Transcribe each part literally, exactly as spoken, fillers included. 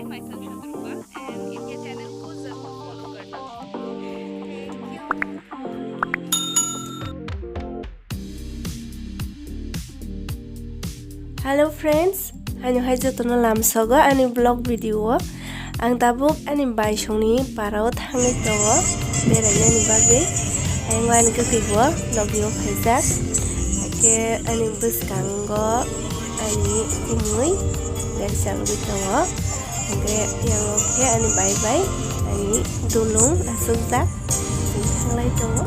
Myself Shandrupa and इनके channel को जरूर follow करना। Thank you. Hello friends, haino hai jotono lamsogo ani vlog video o. Ang tabuk ani baisongni parao thangwi tongo berainani bagwi. Ayang ani kwtwi bo logi o phaijak. Hake ani bwskango ani kumui gari chalogwi tongo. Hingke yango khe ani bai bai ani dulung aswkjak. Chwng thanglai tongo.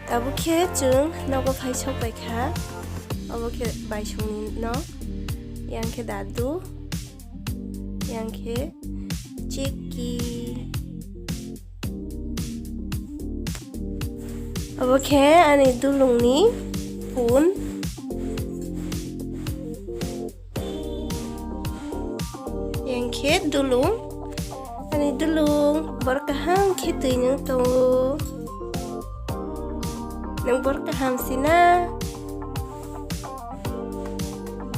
Tabuk khe chwng nogo phai sok pai kha. Obo khe baisongni nok, yang khe dadu, yang khe cheki. Obo khe ani dulungni phone. Yang khe dulung. Ani dulung, bor kaham khe twi nwng tongo. Nwng bor kaham sina?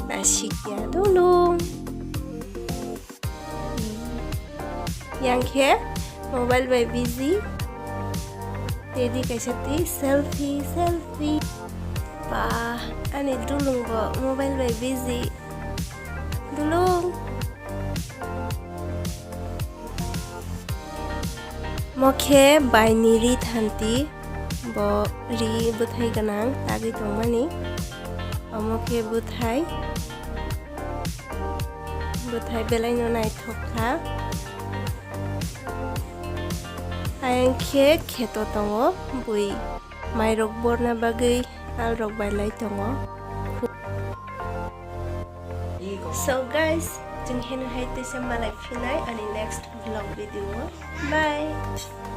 Nasikya dulung. Yang khe mobile bai busy. Tedi kaisa twi selfie, selfie. Ba, ani dulung bo mobile bai busy. Dulung. Mo khe baini ri thanti, bo ri bwthai gwnang tagwi tongmani. Omo khe bwthai, bwthai belaino naithok kha. Ayang khe kheto tongo bui. Mairok borna bagwi alrok bai lai tongo. So guys, chwng heno hai teisa malai phinai ani next vlog video o. Bye.